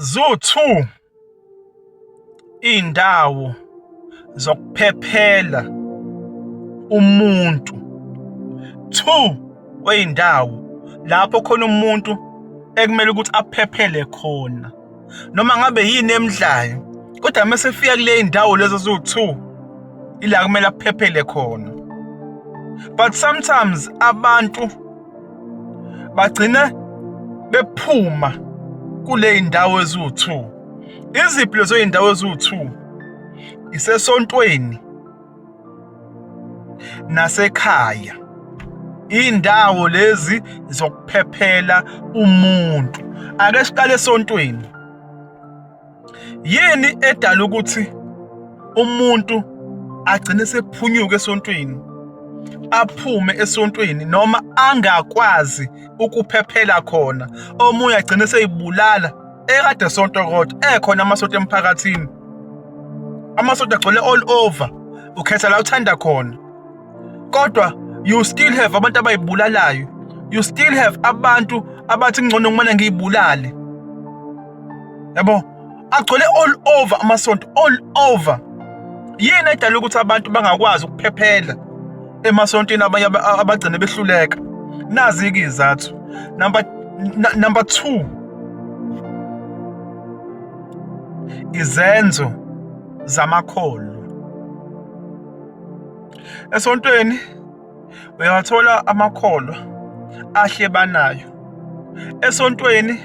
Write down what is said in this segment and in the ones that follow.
Ziwu-two iy'ndawo zokuphephela umuntu. Two kwey'ndawo lapho khona umuntu ekumele ukuthi aphephele khona noma ngabe yini emdlayo kodwa uma esefika kule y'ndawo lezo eziwu-two ila kumele aphephele khona. But sometimes abantu bagcina bephuma kule ndawo eziwu-2. Iziphi lezo zindawo eziwu-2? Isesontweni nasekhaya. Indawo lezi zokuphephela umuntu. Ake siqale esontweni. Yini edala ukuthi umuntu agcine sephunyuka esontweni, aphume esontweni noma angakwazi ukuphephela khona, omunye agcine seyibulala ekade esonto kodwa ekhona amasonto emphakathini, amasonto agcwele all over, ukhetha la uthanda khona. Kodwa you still have abantu abayibulalayo, you still have abantu abathi kungcono ngimane ngiyibulale. Yabo, agcwele all over amasonto, all over. Yini edala ukuthi abantu bangakwazi ukuphephela emasontweni, abanye abagcine behluleka? Nazi-ke izathu. Number 2, izenzo zamakholwa. Esontweni uyawathola amakholwa ahlebanayo. Esontweni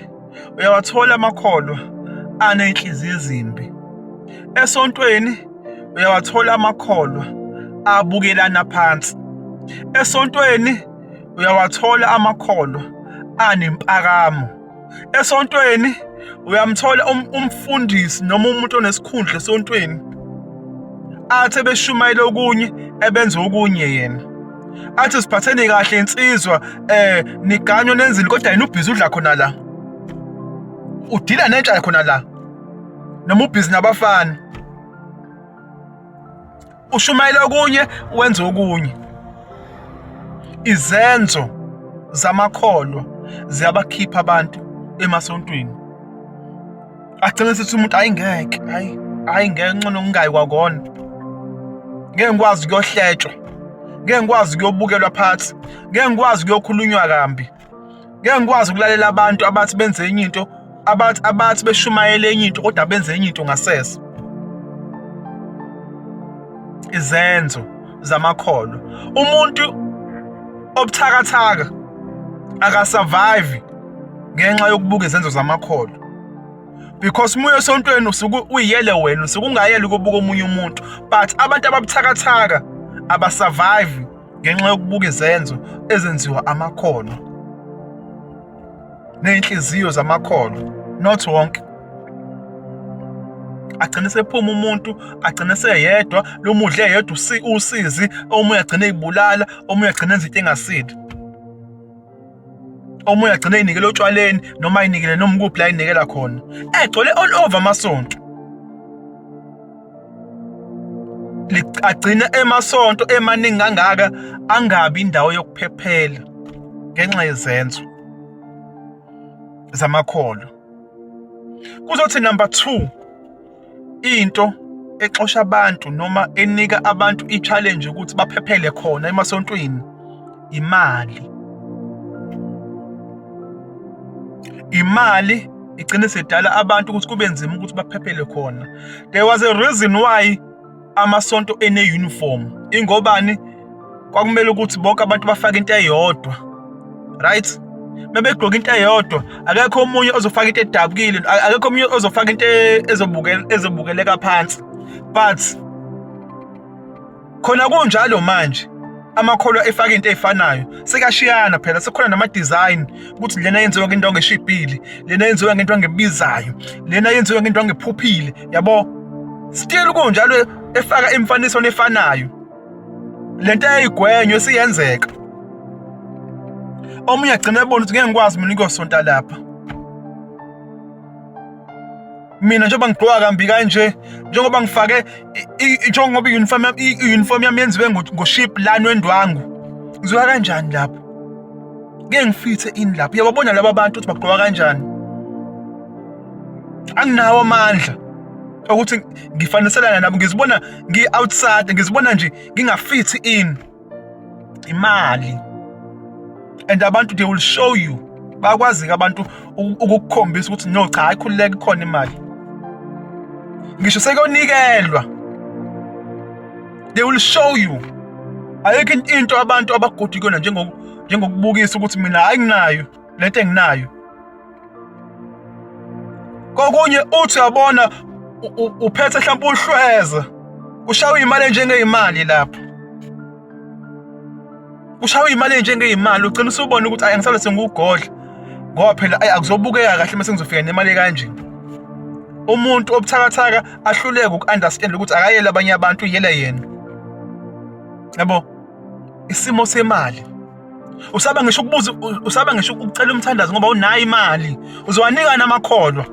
uyawathola amakholwa aney'nhliziyo ezimbi. Esontweni uyawathola amakholwa abukelana phansi. Esontweni uyawathola amakholwa anempakamo. Esontweni uyamthola umfundisi noma umuntu onesikhundla esontweni athi ebeshumayela okunye ebenza okunye yena, athi siphatheni kahle insizwa, niganywe nenzini, kodwa yena ubhizi udla khona la, udila nentsha khona la, noma ubhizi nabafana, ushumayela okunye wenza okunye. Izenzo zamakholwa ziyabakhipha abantu emasontweni, agcine sithi umuntu ayingeke, hayi hayi, ngeke, ngcono ngingayi kwakona, ngeke ngikwazi ukuyohletshwa, ngeke ngikwazi ukuyobukelwa phansi, ngeke ngikwazi ukuyokhulunywa kambi, ngeke ngikwazi ukulalela abantu abathi benze enye into, abathi beshumayele enye into kodwa benze enye into ngasese. Izenzo zamakholwa. Umuntu obuthakathaka akasurvive ngenxa yokubuka izenzo zamakholwa, because uma uya esontweni usuke uyiyele wena, usuke ungayeli ukubuka omunye umuntu, but abantu ababuthakathaka abasurvive ngenxa yokubuka izenzo ezenziwa amakholwa ney'nhliziyo zamakholwa. Not wonke. Agcine sephuma umuntu, agcine seyedwa, lumudle yedwa usizi, omunye agcine eyibulala, omunye agcine enza into engasile, omunye agcine eyinikela otshwaleni noma ayinikele noma kuphi la ayinikela khona, egcwele all over amasonto. Agcine emasonto emaningi kangaka angabi indawo yokuphephela ngenxa yezenzo zamakholwa. Kuzothi number 2, into exosha abantu noma enika abantu i-challenge ukuthi baphephele khona emasontweni, imali. Imali igcine sidala abantu ukuthi kube nzima ukuthi baphephele khona. There was a reason why amasonto ene-uniform, ingobani kwakumele ukuthi bonke abantu bafake into eyodwa, right? Bebegqoka into eyodwa, akekho omunye ozofaka into edabukile, akekho omunye ozofaka into ezobukeleka phansi. But khona kunjalo manje amakholwa efaka into ey'fanayo, sekashiyana phela, sekukhona nama-design ukuthi lena yenziwa ngento ngeshibhile, lena yenziwa ngento angebizayo, lena yenziwa ngento angephuphile, yabo. Still kunjalo efaka imfaniswano efanayo, lento eyayigwenywe esiyenzeka. Omunye agcina ebona ukuthi ngeke ngikwazi mina ukuyosonta lapha mina, njengoba ngigqoka kambi kanje, njengoba ngifake, njengoba i-uniform yami yenziwe ngoship lani wendwangu, ngizoya kanjani lapho? Ngeke ngifithe ini lapho. Uyababona laba bantu ukuthi bagqoka kanjani? Anginawo amandla ukuthi ngifaniselana nabo, ngizibona ngi-outside, ngizibona nje ngingafithi in. Imali. And abantu, they will show you, bayakwazi-ke abantu ukukukhombisa ukuthi no, cha, hayi, khululeka, ikhona imali. Ngisho sekuyonikelwa, they will show you. Ayikho into abantu abagudi kuyona njengokubukisa ukuthi mina hayi, nginayo lento enginayo. Kokunye uthi uyabona uphethe mhlawumbe uhlweza, ushawa imali enjengeyimali lapho, ushawa imali enjengeyimali, ugcina usubona ukuthi ayi, angisale sengiwugodla, ngoba phela ayi, akuzobukeka kahle mase ngizofika nemali kanje. Umuntu obuthakathaka ahluleke uku-understand ukuthi akayele abanye abantu, uyele yena, yabo. Isimo semali, usaba ngisho ukubuza, usaba ngisho ukucela umthandazo ngoba unayo imali, uzowanika namakholwa.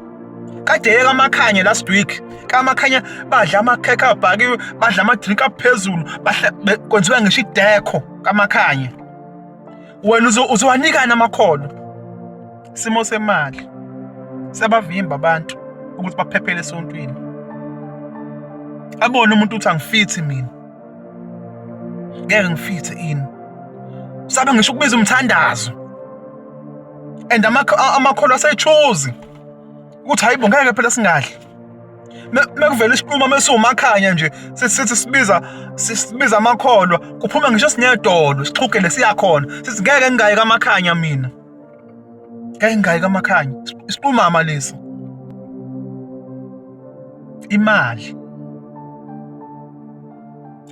Kade yeka amakhanya last week, kamakhanya badla amakhekhe abhakiwe, badla ama-drink aphezulu, kwenziwa ngisho idekho kamakhanya. Wena uzowanika namakholwa. Isimo semali siyabavimba abantu ukuthi baphephele esontweni. Abone umuntu uthi angifithi mina, ngeke ngifithe ini, sabe ngisho ukubiza umthandazo, and amakholwa asechoose ukuthi hayibo, ngeke phela singadli. Mekuvela isiquma mesiwumakhanya nje, sithi sibiza amakholwa, kuphuma ngisho sinedolo, sixhugele siyakhona, sithi ngeke ngingayi kamakhanya mina, ngeke ngingayi kamakhanya. Isiqumama lesi. Imali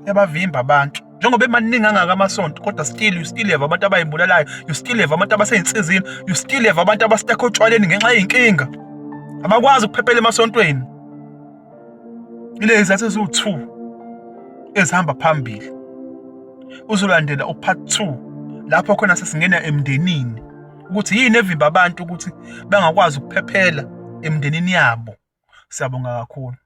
yabavimba abantu, njengoba emaningi angaka amasonto, kodwa still you still have abantu abayibulalayo, you still have abantu abaseyinsizini, you still have abantu abastekho otshwaleni ngenxa yey'nkinga, abakwazi ukuphephela emasontweni. Ilezi zathu eziwu-2 ezihamba phambili. Uzolandela u-part 2 lapho khona sesingena emndenini, ukuthi yini evimba abantu ukuthi bangakwazi ukuphephela emndenini yabo. Siyabonga kakhulu.